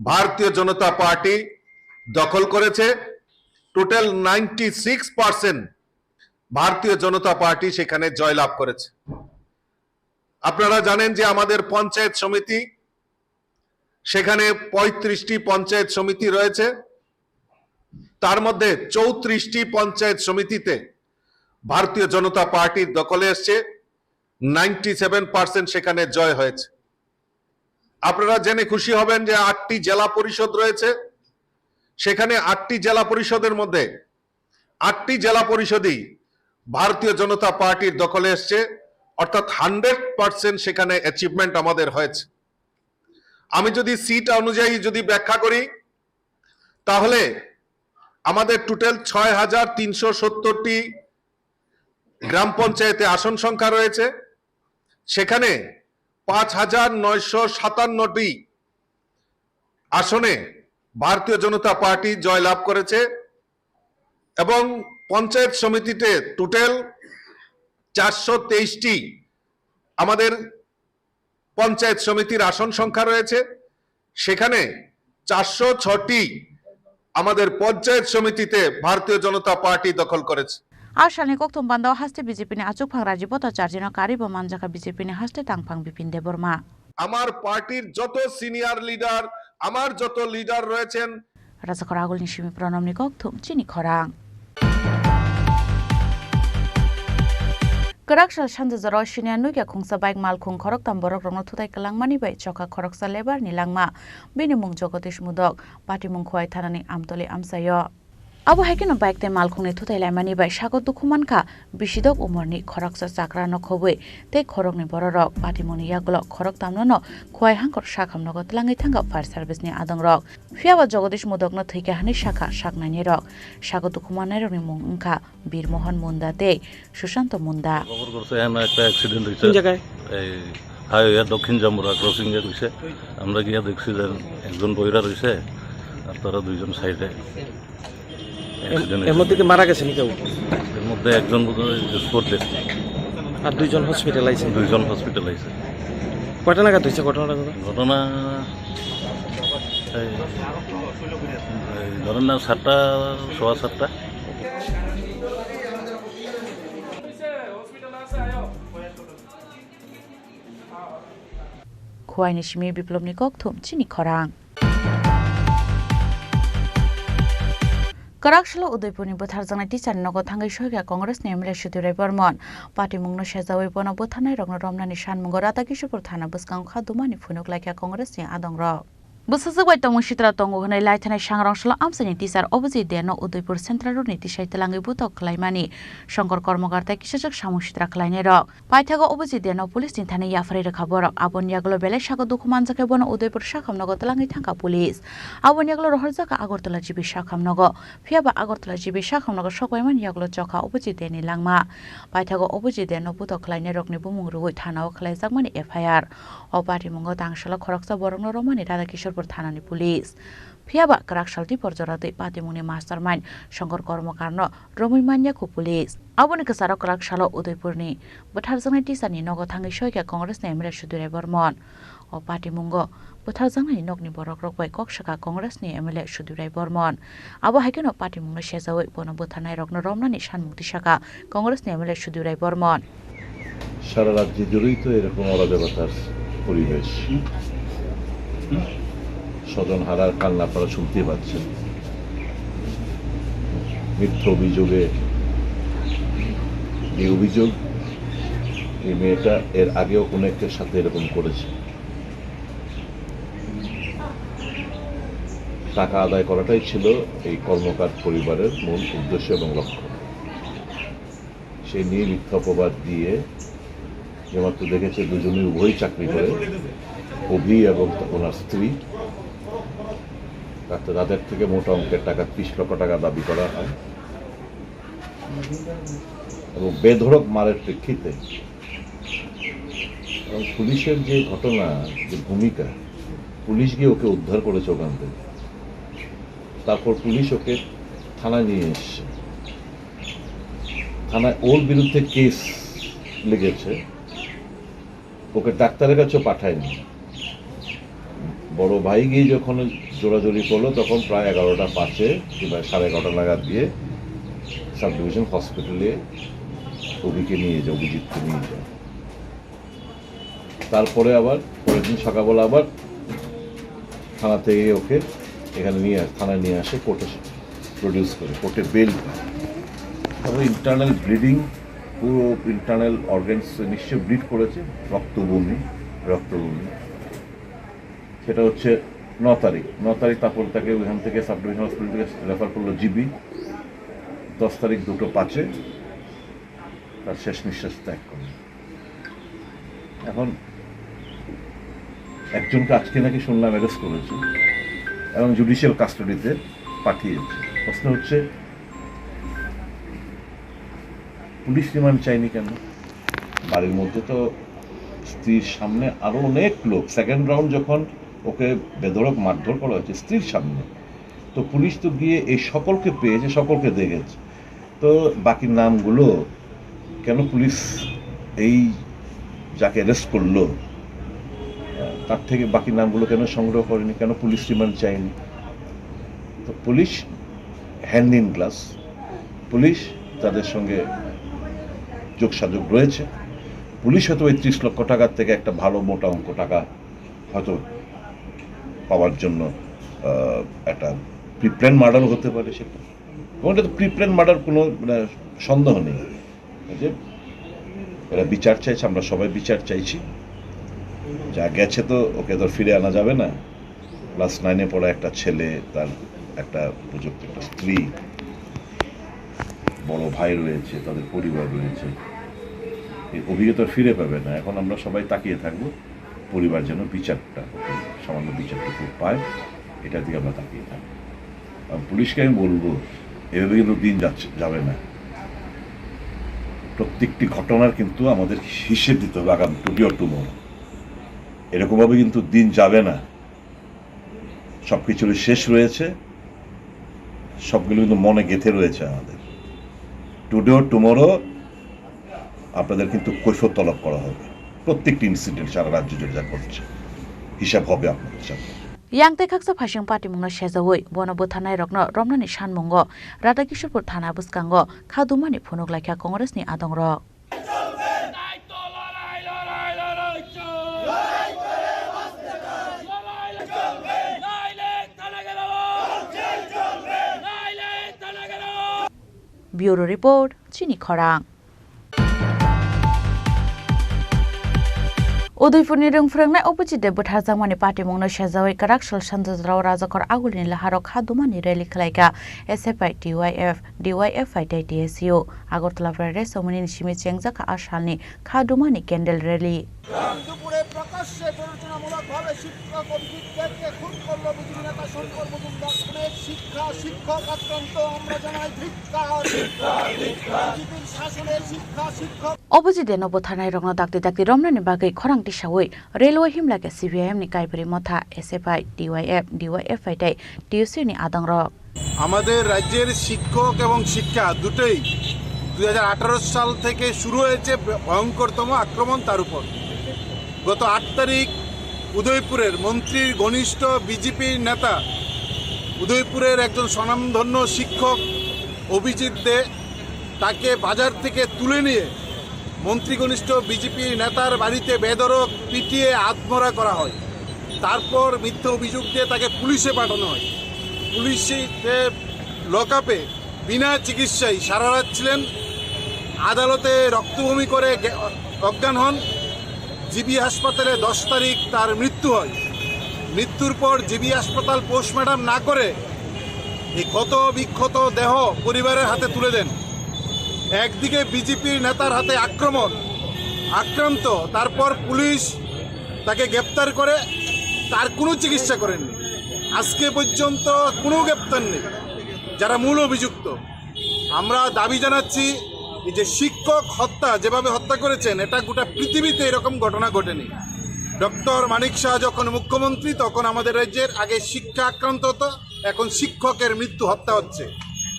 ভারতীয় জনতা পার্টি দখল করেছে। টোটাল নাইনটি সিক্স পার্সেন্ট ভারতীয় জনতা পার্টি সেখানে জয়লাভ করেছে। আপনারা জানেন যে আমাদের পঞ্চায়েত সমিতি, সেখানে পঁয়ত্রিশটি পঞ্চায়েত সমিতি রয়েছে, তার মধ্যে চৌত্রিশটি পঞ্চায়েত সমিতিতে ভারতীয় জনতা পার্টির দখলে এসছে, নাইনটি সেভেন পার্সেন্ট সেখানে জয় হয়েছে। আপনারা জেনে খুশি হবেন যে আটটি জেলা পরিষদ রয়েছে, সেখানে আটটি জেলা পরিষদের মধ্যে আটটি জেলা পরিষদই ভারতীয় জনতা পার্টির দখলে এসছে, অর্থাৎ হান্ড্রেড পার্সেন্ট সেখানে অ্যাচিভমেন্ট আমাদের হয়েছে। আমি যদি সিট অনুযায়ী যদি ব্যাখ্যা করি, তাহলে আমাদের টোটাল ছয় হাজার তিনশো সত্তরটি গ্রাম পঞ্চায়েতে আসন সংখ্যা রয়েছে, সেখানে পাঁচ হাজার নয়শো সাতান্নটি আসনে ভারতীয় জনতা পার্টি জয়লাভ করেছে এবং পঞ্চায়েত সমিতিতে টোটাল চারশো তেইশটি আমাদের পঞ্চায়েত সমিতির আসন সংখ্যা রয়েছে, সেখানে চারশো ছয়টি আমাদের পঞ্চায়েত সমিতিতে ভারতীয় জনতা পার্টি দখল করেছে। A salni kokthum bandao haste B J P ni achukphang Rajiv Bhattacharjino karwi bo manjakha B J P ni haste tangphang Bipin Debbarma. আমার পার্টির যত সিনিয়র লিডার, আমার যত লিডার রয়েছেন, Rajakhor agulni simi Pranamni kokthum chini khorang. Kwrak sal sanja jorao siniya nukya khungsa bike malkhung khoroktam borok rokno thutai kwlangmani bai chokha khoroksa lebar ni langma bini mung Jagadish Mudok, Patimung Khowai thanani Amtoli amchaio. Abo hai kheno bike tei malkhungni thutai laimani bai sago dukhu mankha bisidok umorni khoroksa chakra no khobwi tei khoroknwi bororok. Patimungni yagulo khoroktamno no Khowai hangkor sakham nogo twlangwi thangkha fire service ni adongrok. Phiyaba Jagadish Mudokno thwikha hwnwi sakha saknainirok. Sago dukhu mannairokni mung wngkha Bir Mohan Munda tei Sushanto Munda. খবর করছে এখানে একটা অ্যাক্সিডেন্ট হয়েছে। কোন জায়গায়? এই হাইওয়ে দক্ষিণ জাম্বুরা ক্রসিং এ হয়েছে। আমরা গিয়ে দেখছি যে একজন বইরা রয়েছে আর তারা দুইজন সাইডে। অ্যাক্সিডেন্ট এর মধ্যে কি মারা গেছেন কেউ? এর মধ্যে একজন বোধহয় স্পট ডেথ। আর দুইজন হসপিটালাইজ? দুইজন হসপিটালাইজ। কয়টা নাগাদ হয়েছে ঘটনাটা দাদা? ঘটনা এই, এই ধরেন না সাতটা, সোয়া সাতটা। Khowai ni simi Biplobni kokthum chini khorang. Kwrak salo Udaipurni bwtharjaknai teacherni nogo thangwi soikha Congressni M L A Sudhir Rai Barman. Patimungno sejawi bono bwtharnairokno romnani sanmungo Radhakishorpur thana bwskango kha dumani phunuk laikha Congressni adongrok. Bwsajwk bai tongmung sitra tongo hwnwi laithanai sangrong salo amchaini teacher Abhijit Deno Udaipur Central Roadni tisai twlangwi butok khlaimani Shankar Kormokar tei kisajwk samung sitra khlainairok. Paithago Abhijit Deno police ni thani yapharwi rwkha borok. Aboni yagulo belai sago dukhu manjakhe bono Udaipur sakham nogo twlangwi thangkha police. Aboni yagulo rohorjakha Agartala G B sakham nogo. Phiyaba Agartala G B sakham nogo sokbaimani yagulo chokha Abhijit Deni langma. Paithago Abhijit Deno butok khlainairokni bumung rwui thanao khlaijakmani F I R. O patimungo tangsalo khoroksa borokno romani Radhakishorpur thanani police. Phiyaba kwrak sal dipor jora twi patimungni mastermind Shankar Kormokarno romwi manya khu police. Aboni kwcharo kwrak salo Udaipurni bwtharjaknai teacherni nogo thangwi soikha Congressni M L A Sudhir Rai Barman. O patimungo bwtharjaknai nokni borokrok bai kok sakha Congressni M L A Sudhir Rai Barman. Abo hai kheno patimungno sejawi bono bwtharnairokno romnani sanmung tisakha Congressni M L A Sudhir Rai Barman. সারা রাজ্য জুড়েই তো এরকম অরাজকতার পরিবেশ। স্বজন হারার কান্না আপনারা শুনতেই পাচ্ছেন। মিথ্যা অভিযোগে, যে অভিযোগ, এই মেয়েটা এর আগেও কোনো একটা সাথে এরকম করেছে। টাকা আদায় করাটাই ছিল এই কর্মকার পরিবারের মূল উদ্দেশ্য এবং লক্ষ্য। সেই নিয়ে মিথ্যা অপবাদ দিয়ে যে মাত্র দেখেছে দুজনেই উভয়ই চাকরি করে, অভি এবং ওনার স্ত্রী। তাতে তাদের থেকে মোটা অঙ্কের টাকা, ত্রিশ লক্ষ টাকা দাবি করা হয় এবং বেধড়ক মারের প্রেক্ষিতে এবং পুলিশের যে ঘটনা, যে ভূমিকা, পুলিশ গিয়ে ওকে উদ্ধার করেছে ওখান থেকে। তারপর পুলিশ ওকে থানায় নিয়ে এসছে। থানায় ওর বিরুদ্ধে কেস লেগেছে, ওকে ডাক্তারের কাছেও পাঠায়নি। বড় ভাই গিয়ে যখন জোরাজুরি করলো, তখন প্রায় এগারোটা পাঁচে কিংবা সাড়ে এগারোটা নাগাদ গিয়ে সাব ডিভিশন হসপিটালে অভিকে নিয়ে যায়, অভিজিৎকে নিয়ে যায়। তারপরে আবার পরের দিন সকালবেলা আবার থানা থেকে ওকে এখানে নিয়ে আস-, থানায় নিয়ে আসে, কোর্টে প্রডিউস করে, কোর্টে বেল পায়। তবে ইন্টারনাল ব্লিডিং, পুরো ইন্টারনাল অর্গানস নিশ্চয়ই ব্লিড করেছে, রক্তবমি, রক্তবমি। সেটা হচ্ছে ন তারিখ। ন তারিখ তারপর তাকে ওইখান থেকে সাব ডিভিশন হসপিটাল থেকে রেফার করলো জিবি। দশ তারিখ দুটো পাঁচে তার শেষ নিঃশ্বাস ত্যাগ করেন। এখন একজনকে আজকে নাকি শুনলাম অ্যারেস্ট করেছে এবং জুডিশিয়াল কাস্টডিতে পাঠিয়েছে। প্রশ্ন হচ্ছে, পুলিশ রিমান্ড চাইনি কেন? বাড়ির মধ্যে তো স্ত্রীর সামনে আরও অনেক লোক, সেকেন্ড রাউন্ড যখন ওকে বেধড়ক মারধর করা হয়েছে স্ত্রীর সামনে, তো পুলিশ তো গিয়ে এই সকলকে পেয়েছে, সকলকে দেখেছে। তো বাকি নামগুলো কেন পুলিশ, এই যাকে অ্যারেস্ট করলো, তার থেকে বাকি নামগুলো কেন সংগ্রহ করেনি, কেন পুলিশ রিমান্ড চায়নি? তো police hand in glass, police তাদের সঙ্গে যোগসাযোগ রয়েছে। পুলিশ হয়তো ওই ত্রিশ লক্ষ টাকার থেকে একটা ভালো মোটা অঙ্ক টাকা হয়তো পাওয়ার জন্য, আহ, একটা প্রিপ্ল্যান মার্ডারও হতে পারে সেটা। এবং এটা তো প্রিপ্ল্যান মার্ডার, কোনো, মানে, সন্দেহ নেই যে এরা বিচার চাইছে, আমরা সবাই বিচার চাইছি। যা গেছে তো ওকে তো ফিরে আনা যাবে না। ক্লাস নাইনে পড়া একটা ছেলে, তার একটা উপযুক্ত একটা স্ত্রী, বড় ভাই রয়েছে, তাদের পরিবার রয়েছে। এই অভিজ্ঞতা ফিরে পাবে না। এখন আমরা সবাই তাকিয়ে থাকবো পরিবার যেন বিচারটা, সামান্য বিচারটুকু পায়, এটা দিয়ে আমরা তাকিয়ে থাকবো। আর পুলিশকে আমি বলবো, এভাবে কিন্তু দিন যাচ্ছে, যাবে না। প্রত্যেকটি ঘটনার কিন্তু আমাদের হিসেব দিতে হবে আগামী টুডে অর টুমরো। এরকমভাবে কিন্তু দিন যাবে না। সব কিছুরই শেষ রয়েছে, সবগুলো কিন্তু মনে গেঁথে রয়েছে আমাদের। টুডে অর টুমরো আপনাদের কিন্তু কৈফিয়ত তলব করা হবে। প্রত্যেকটি ইনসিডেন্ট সারা রাজ্য জুড়ে যা ঘটছে, হিসাব হবে আপনাদের সাথে। Yang tei khaksa phaising patimungno sejaui, bono bwtharnairokno romnani sanmungo Radhakishorpur thana bwskango kha dumani phunuk laikha Congressni adongrok. Bureau Report, Chini Khorang. Udaipurni rwngphrwngnai Abhijit Deb bwtharjakmani patimungno sejaui kwrak sal sanjajrao rajakhor agulini laharo kha dumani rally khlaikha S F I, T Y F, D Y F I tei T S U. Agartala Press Omani simi chengjakha a salni kha dumani candle rally. দুপুরে প্রকাশ্যে প্ররোচনামূলকভাবে শিক্ষক অভিজিৎ দেবকে খুন করল বিজেপি নেতা শঙ্কর মজুমদার। অনেক শিক্ষা শিক্ষক আক্রান্ত, আমরা জানাই ধিক্কার। বিজেপির শাসনের শিক্ষা শিক্ষক Abhijit Debno bwtharnairokno dakti dakti romnani bagwi khorang tisaui railway himlakhe C P I M ni Kaibrwi Motha, S F I, T Y F, D Y F I tei T S U ni adongrok. আমাদের রাজ্যের শিক্ষক এবং শিক্ষা দুটোই দুই হাজার আঠারো সাল থেকে শুরু হয়েছে ভয়ঙ্করতম আক্রমণ তার উপর। গত আট তারিখ উদয়পুরের মন্ত্রীর ঘনিষ্ঠ বিজেপি নেতা, উদয়পুরের একজন স্বনামধন্য শিক্ষক অভিজিৎ দে, তাকে বাজার থেকে তুলে নিয়ে মন্ত্রী ঘনিষ্ঠ বিজেপি নেতার বাড়িতে বেধড়ক পিটিয়ে আধমরা করা হয়। তারপর মিথ্যা অভিযোগ দিয়ে তাকে পুলিশে পাঠানো হয়। পুলিশে লকআপে বিনা চিকিৎসায় সারা রাত ছিলেন। আদালতে রক্তভূমি করে গে-, অজ্ঞান হন। জিবি হাসপাতালে দশ তারিখ তার মৃত্যু হয়। মৃত্যুর পর জিবি হাসপাতাল পোস্টমর্টম না করে এই ক্ষত বিক্ষত দেহ পরিবারের হাতে তুলে দেন। একদিকে বিজেপির নেতার হাতে আক্রমণ, আক্রান্ত, তারপর পুলিশ তাকে গ্রেপ্তার করে, তার কোনো চিকিৎসা করেননি। আজকে পর্যন্ত কোনো গ্রেপ্তার নেই যারা মূল অভিযুক্ত। আমরা দাবি জানাচ্ছি, এই যে শিক্ষক হত্যা, যেভাবে হত্যা করেছেন, এটা গোটা পৃথিবীতে এরকম ঘটনা ঘটেনি। ডক্টর মানিক সাহা যখন মুখ্যমন্ত্রী, তখন আমাদের রাজ্যের আগে শিক্ষা আক্রান্ত হতো, এখন শিক্ষকের মৃত্যু হত্যা হচ্ছে।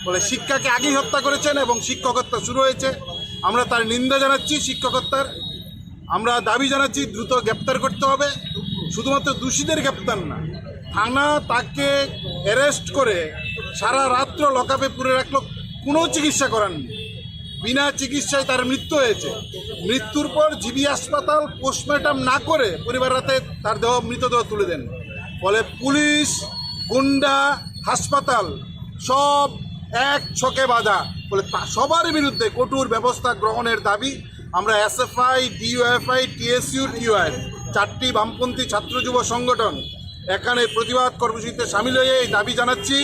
ফলে শিক্ষাকে আগেই হত্যা করেছেন এবং শিক্ষক হত্যা শুরু হয়েছে। আমরা তার নিন্দা জানাচ্ছি শিক্ষক হত্যার। আমরা দাবি জানাচ্ছি দ্রুত গ্রেপ্তার করতে হবে, শুধুমাত্র দোষীদের গ্রেপ্তার না, থানা তাকে অ্যারেস্ট করে সারা রাত্র লকআপে পুরে রাখলো, কোনো চিকিৎসা করার নেই। বিনা চিকিৎসায় তার মৃত্যু হয়েছে। মৃত্যুর পর জিবি হাসপাতাল পোস্টমর্টম না করে পরিবার রাতে তার দেহ, মৃতদেহ তুলে দেন। ফলে পুলিশ, গুন্ডা, হাসপাতাল সব এক ছকে বাঁধা। ফলে তা-, সবার বিরুদ্ধে কঠোর ব্যবস্থা গ্রহণের দাবি আমরা এসএফআই, ডিওএফআই, টিএসইউ, টিওআইএফ, চারটি বামপন্থী ছাত্র যুব সংগঠন এখানে প্রতিবাদ কর্মসূচিতে সামিল হয়ে এই দাবি জানাচ্ছি।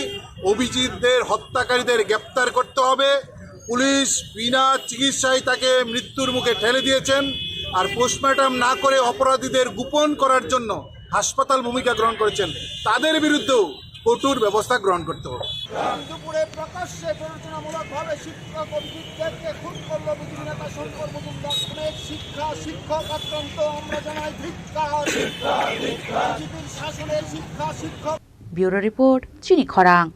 অভিজিৎদের হত্যাকারীদের গ্রেপ্তার করতে হবে। পুলিশ বিনা চিকিৎসায় তাকে মৃত্যুর মুখে ঠেলে দিয়েছেন। আর পোস্টমর্টম না করে অপরাধীদের গোপন করার জন্য হাসপাতাল ভূমিকা গ্রহণ করেছেন, তাদের বিরুদ্ধেও কঠোর ব্যবস্থা গ্রহণ করতে হবে। দুপুরে প্রকাশ্যে প্ররোচনামূলকভাবে শিক্ষক অভিজিৎদেরকে খুন করল বিজেপি নেতা শঙ্কর মজুমদার। অনেক শিক্ষা শিক্ষক আক্রান্ত, আমরা জানাই ধিক্কার। বিজেপির শাসনে শিক্ষা শিক্ষক Bureau Report, Chini Khorang.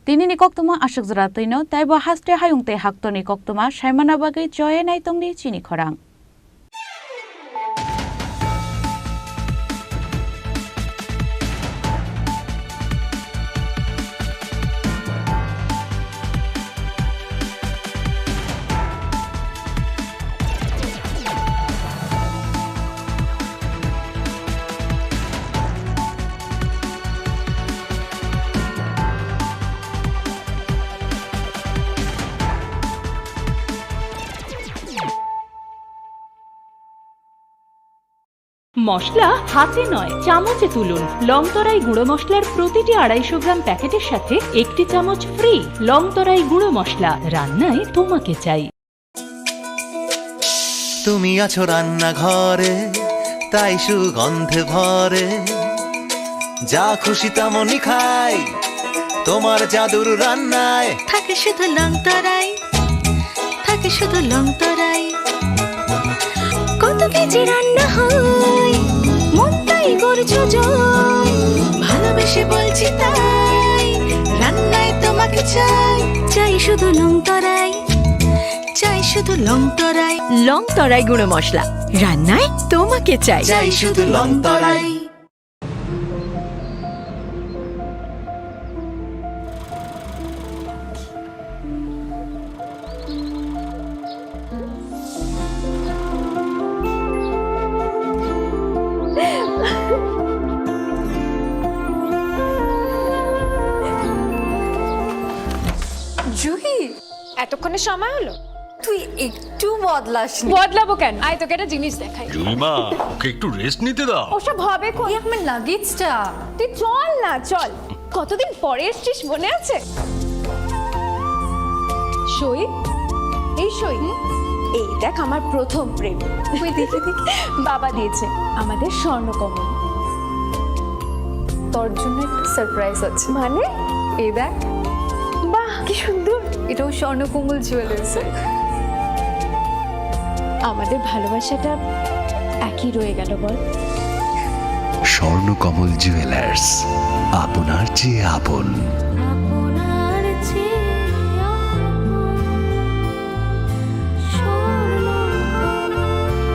Tini ni koktwma aswk jora twino, taibo haste hayung tei haktorni koktwma saimana bagwi choye naitongdi Chini Khorang. মশলা হাতে নয়, চামচে তুলুন। লং তরাই গুঁড়ো মশলার প্রতিটি আড়াইশো গ্রাম প্যাকেটের সাথে একটি চামচ ফ্রি। লং তরাই গুঁড়ো মশলা, রান্নায় তোমাকে চাই। তুমি আছো রান্নাঘরে, তাই সুগন্ধে ভরে। যা খুশি তেমনই খাই, তোমার জাদুর রান্নায়। থাকে শুধু লং তরাই, থাকে শুধু লং তরাই। কত কেজি রান্না হয়, মনটাই করছো জয়। ভালোবেসে বলছি তাই, রান্নায় তোমাকে চাই। চাই শুধু লং তরাই, চাই শুধু লং তরাই। লং তরাই গুঁড়ো মশলা, রান্নায় তোমাকে চাই। চাই শুধু লং তরাই। জুহি, এতক্ষণে সময় হলো? তুই একটু বদলাসনি। বদলাবো কেন? আয়, তোকে একটা জিনিস দেখাই। জুইমা, ওকে একটু রেস্ট নিতে দাও। ওসব হবে কোন? এই আমার লাগেজটা। তুই চল না, চল। কতদিন পরে এসছিস, মনে আছে? সই, এই সই। হুম? এই দেখ, আমার প্রথম প্রেম। ওই দেখে দেখে। বাবা দিয়েছে আমাদের স্বর্ণকমল। তোর জন্য একটা সারপ্রাইজ আছে। মানে? এই দেখ। বাহ, কি সুন্দর। এটাও স্বর্ণকমল জুয়েলার্সের। আমাদের ভালোবাসাটা একই রয়ে গেল, বল? স্বর্ণকমল জুয়েলার্স, আপনার চেয়ে আপন।